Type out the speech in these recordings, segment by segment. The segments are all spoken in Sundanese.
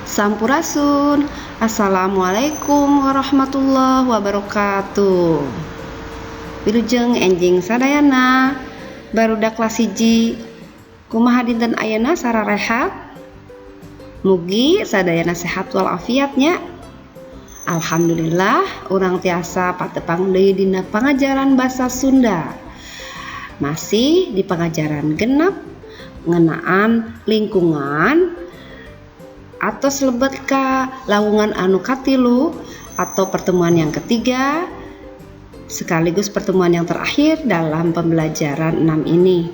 Sampurasun. Assalamualaikum warahmatullahi wabarakatuh. Wilujeng enjing sadayana barudak kelas 1. Kumaha dinten ayeuna sararehat? Mugi sadayana sehat walafiat nya. Alhamdulillah urang tiasa patepang deui dina pangajaran basa Sunda. Masih di pangajaran 6 ngeunaan lingkungan atau lebet ka lawungan anu katilu atau pertemuan yang ketiga sekaligus pertemuan yang terakhir dalam pembelajaran 6 ini.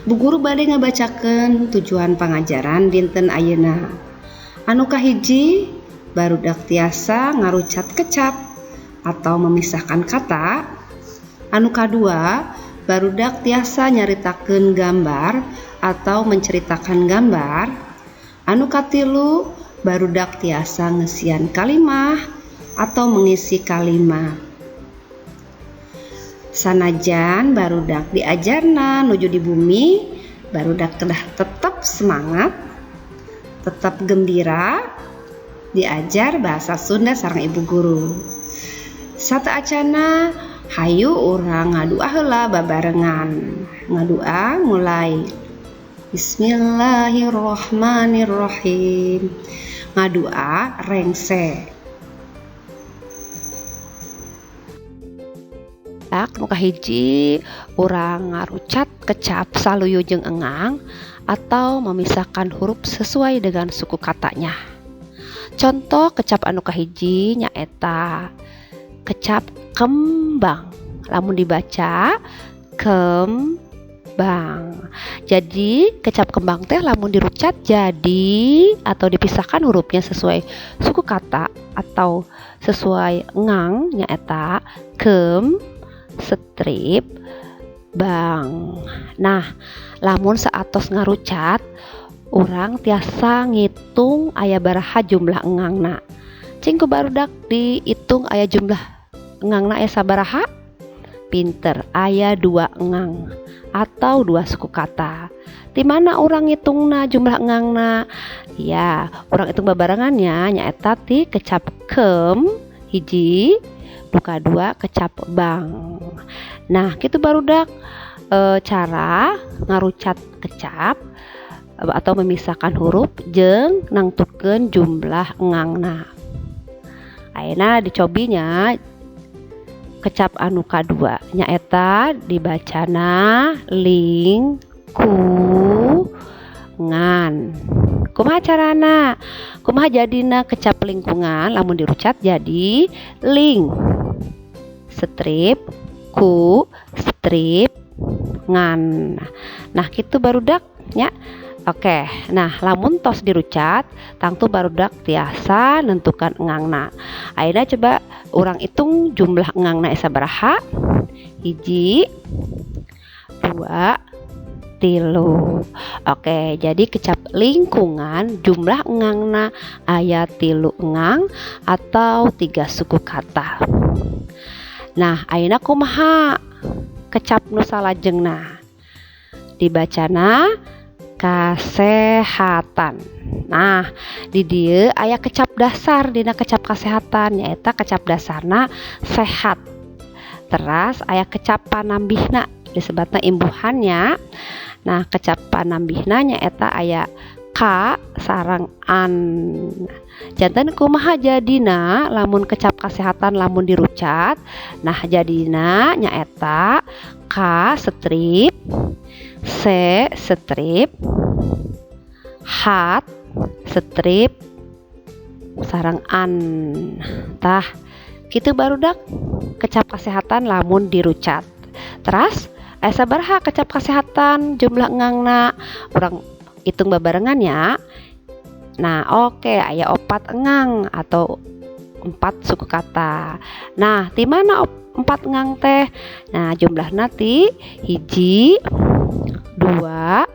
Bu guru bade ngabacakeun tujuan pangajaran dinten ayeuna. Anu kahiji, barudak tiasa ngarucat kecap atau memisahkan kata. Anu kadua, barudak tiasa nyaritakeun gambar atau menceritakan gambar. Anu katilu, barudak tiasa ngesian kalimah atau mengisi kalimat. Sanajan barudak diajarna nuju di bumi, barudak kedah tetap semangat, tetap gembira diajar bahasa Sunda sareng ibu guru. Sateuacana hayu urang ngadua heula babarengan. Ngadua mulai. Bismillahirrahmanirrahim. Ngadua rengse. Nu kahiji urang ngarucat kecap saluyu jeung engang atau memisahkan huruf sesuai dengan suku katanya. Contoh kecap anu kahiji nyaeta kecap kembang. Lamun dibaca kembang. Jadi kecap kembang teh lamun dirucat jadi atau dipisahkan hurufnya sesuai suku kata atau sesuai ngang nyaeta kem strip bang. Nah, lamun saatos ngarucat urang tiasa ngitung aya baraha jumlah engangna. Cing ku barudak dihitung aya jumlah engangna aya sabaraha? Pinter, aya 2 engang atau 2 suku kata. Di mana urang ngitungna jumlah engangna? Ya, urang hitung babarengannya nyaeta ti kecap kem hiji, nu kadua kecap bang. Nah, kitu barudak cara ngarucat kecap atau memisahkan huruf jeung nangtukeun jumlah engangna. Ayeuna dicobinya kecap anu kadua nyaeta dibacana lingkungan. Kumaha carana? Kumaha jadina kecap lingkungan lamun dirucat jadi ling strip ku strip ngan. Nah, kitu barudak nya. Oke, nah lamun tos dirucat tangtu barudak tiasa nentukan engangna. Ayeuna coba urang hitung jumlah engangna sabaraha? 1, 2, 3. Oke, jadi kecap lingkungan jumlah engangna aya 3 engang atau 3 suku kata. Nah, ayeuna kumaha kecap nu salajengna? Dibacana kasehatan. Nah, di dieu aya kecap dasar dina kecap kasehatan nyaeta kecap dasarna sehat. Teras aya kecap panambihna disebatna imbuhannya. Nah, kecap panambihna nyaeta aya ka sareng an. Janten kumaha jadina lamun kecap kasehatan lamun dirucat? Nah, jadina nyaeta ka strip se strip hat strip sareng an. Tah, kitu barudak kecap kasehatan lamun dirucat. Teras aya sabaraha kecap kasehatan jumlah engangna? Urang hitung babarengan ya. Nah, oke, aya 4 engang atau 4 suku kata. Nah, di mana 4 engang teh? Nah, jumlahna ti 1, 2,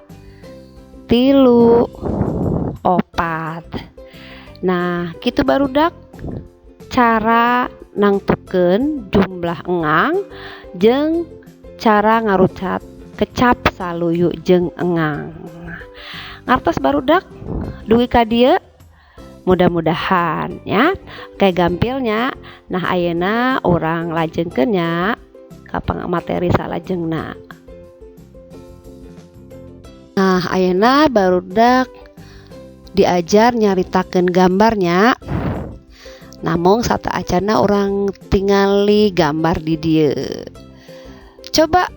3, 4. Nah, kitu barudak cara nangtukeun jumlah engang jeung cara ngarucat kecap saluyu jeung engang. Ngartos barudak dugi ka dieu. Mudah-mudahan ya. Oke, gampilnya. Nah, ayeuna urang lajengkeun nya ka materi salajengna. Nah, ayeuna barudak diajar nyaritakeun gambarnya. Namung sateuacanna urang tingali gambar di dieu. Coba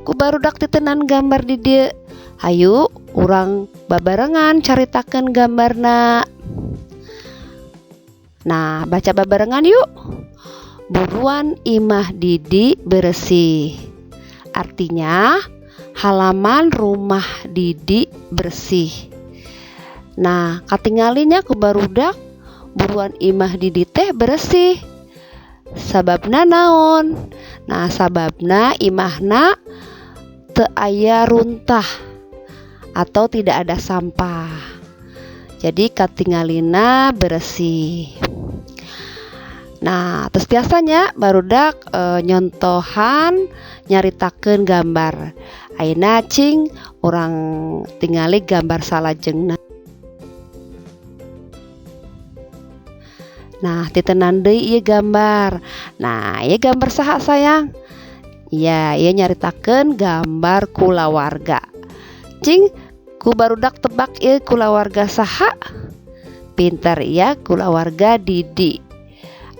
ku barudak titenan gambar di dieu. Hayu urang babarengan caritakeun gambarna. Nah, baca babarengan yuk. Buruan imah Didi bersih. Artinya halaman rumah Didi bersih. Nah, katinggalinya ku barudak buruan imah Didi teh bersih. Sababna naon? Nah, sababna imahna teu aya runtah atau tidak ada sampah. Jadi katingalina bersih. Nah, terus biasanya barudak nyontohan nyaritakeun gambar. Ayeuna cing urang tingali gambar salajengna. Nah, titenan deui ieu gambar. Nah, ieu gambar saha sayang? Ya, ieu nyaritakeun gambar kulawarga. Cing ku barudak tebak ieu kulawarga saha? Pinter ya, kulawarga Didi.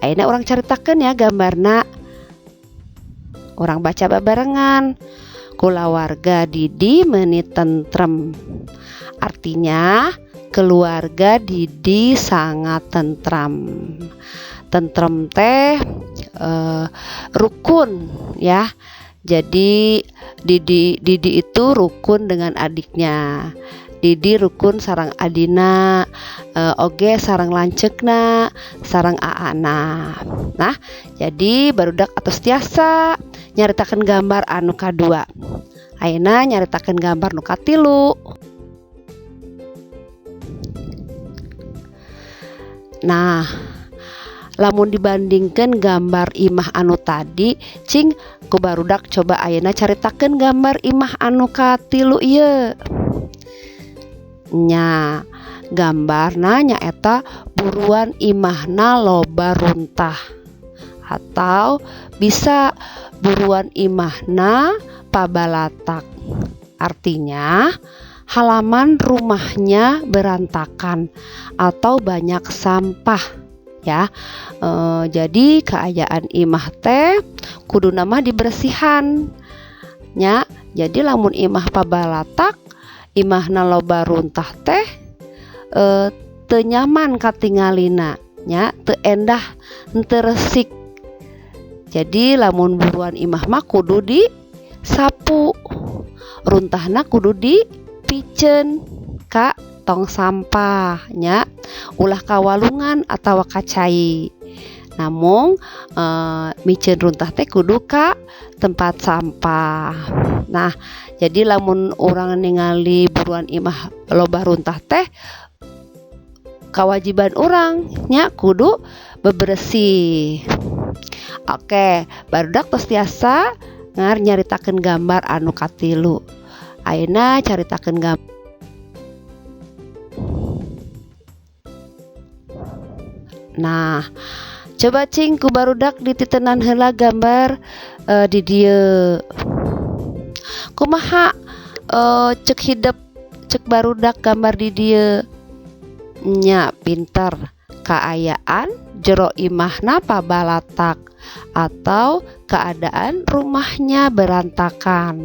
Ayeuna urang caritakeun ya gambarna. Urang baca babarengan. Kulawarga Didi meuni tentrem. Artinya keluarga Didi sangat tentram. Tentrem teh rukun ya. Jadi Didi itu rukun dengan adiknya. Didi rukun sareng adina, oge sareng lanceukna, sareng aana. Nah, jadi barudak atos tiasa nyaritakeun gambar anu kadua. Ayeuna nyaritakeun gambar nu katilu. Nah, lamun dibandingkan gambar imah anu tadi, cing ku barudak coba ayeuna caritakeun gambar imah anu katilu ieu. Nya, gambarna nyaeta buruan imahna loba runtah atau bisa buruan imahna pabalatak. Artinya halaman rumahnya berantakan atau banyak sampah ya. Jadi kaayaan imah teh kuduna mah dibersihan nya. Jadi lamun imah pabalatak, imahna loba runtah teh teu nyaman katingalina nya, teu endah, teu resik. Jadi lamun buruan imah mah kudu disapu, runtahna kudu dipiceun ka tong sampah nya, ulah kawalungan atawa ka cai. Namung miceun runtah teh kudu ka tempat sampah. Nah, jadi lamun urang ningali buruan imah loba runtah teh kewajiban urang nya kudu bebersih. Oke, barudak tos tiasa ngar nyaritakeun gambar anu katilu. Ayeuna caritakeun gambar. Nah, coba cing ku barudak dititenan heula gambar di dieu. Kumaha cek hidep cek barudak gambar di dieu? Nya, pinter. Kaayaan jero imahna pabalatak atau keadaan rumahnya berantakan.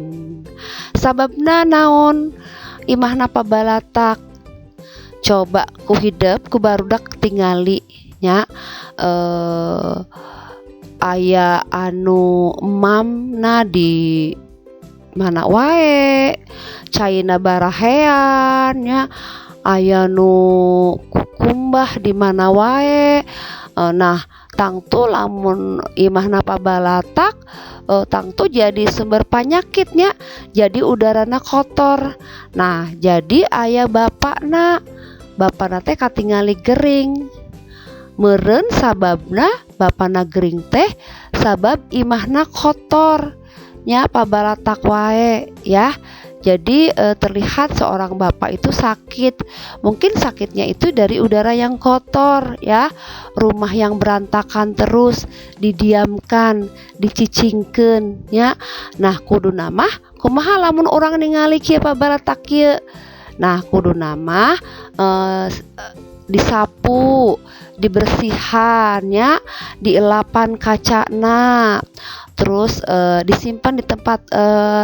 Sababna naon imahna pabalatak? Coba ku hidep ku barudak tingali nya, aya anu emamna di mana wae, caina barahean nya, aya nu kukumbah di mana wae. Nah, tangtu lamun imahna pabalatak, tangtu jadi sumber panyakitnya, jadi udarana kotor. Nah, jadi aya bapakna, bapakna teh katingali gering. Meureun sababna bapakna gering teh sabab imahna kotor nya, pabalatak wae ya. Jadi terlihat seorang bapak itu sakit. Mungkin sakitnya itu dari udara yang kotor ya, rumah yang berantakan terus, didiamkan, dicicingkeun ya. Nah, kuduna mah kumaha lamun urang ningali kieu pabalatak kieu? Nah, kuduna mah disapu, dibersihan ya, dielapan kacana, terus disimpan di tempat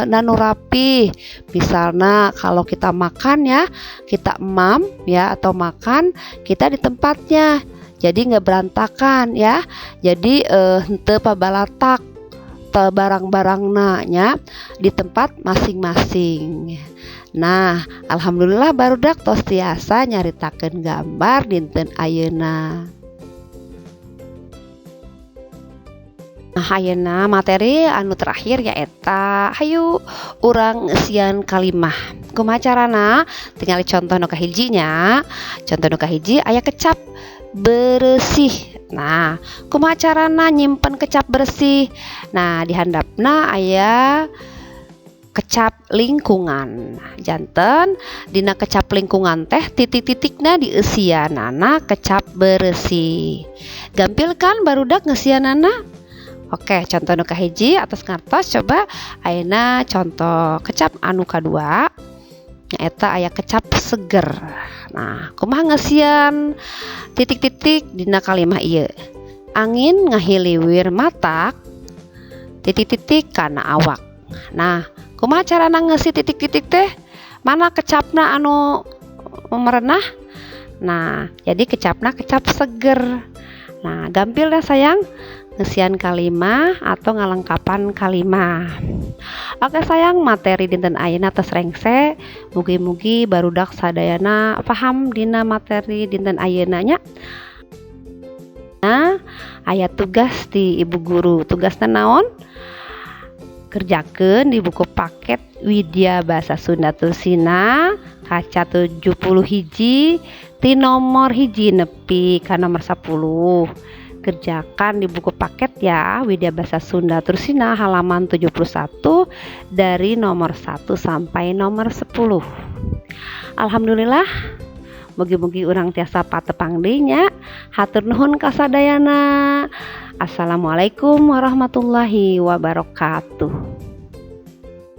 nanu rapi. Misalnya kalau kita makan ya, kita emam ya atau makan kita di tempatnya, jadi nggak berantakan ya. Jadi henteu pabalatak barang-barangna nya di tempat masing-masing. Nah, alhamdulillah barudak tos tiasa nyaritakeun gambar dinten ayeuna. Nah, ayeuna materi anu terakhir nyaeta hayu urang ngeusian kalimah. Kumaha carana? Tingali contoh nu kahiji nya. Contoh nu kahiji aya kecap beresih. Nah, kumaha carana nyimpen kecap bersih? Nah, di handapna aya kecap lingkungan. Janten dina kecap lingkungan teh titik-titikna dieusianana kecap beresih. Gampil kan barudak ngeusianana? Oke, contoh nu kahiji atas ngartos. Coba ayeuna contoh kecap anu kadua nyaeta aya kecap seger. Nah, kumaha ngeusian titik-titik dina kalimah ieu? Angin ngahiliwir matak titik-titik kana awak. Nah, kumaha carana ngeusi titik-titik teh? Mana kecapna anu merenah? Nah, jadi kecapna kecap seger. Nah, gampil dah sayang ngeusian kalimah atau ngalengkapan kalimah. Oke sayang, materi dinten ayeuna tos rengse. Mugi-mugi barudak sadayana paham dina materi dinten ayeuna nya. Nah, aya tugas di ibu guru. Tugasna naon? Kerjakeun di buku paket Widya Bahasa Sunda Tursina kaca 71 ti nomor 1 nepi ka nomor 10. Kerjakan di buku paket ya Widya Bahasa Sunda Tursina halaman 71 dari nomor 1 sampai nomor 10. Alhamdulillah, mugi-mugi urang tiasa patepang deui nya. Hatur nuhun ka sadayana. Assalamualaikum warahmatullahi wabarakatuh.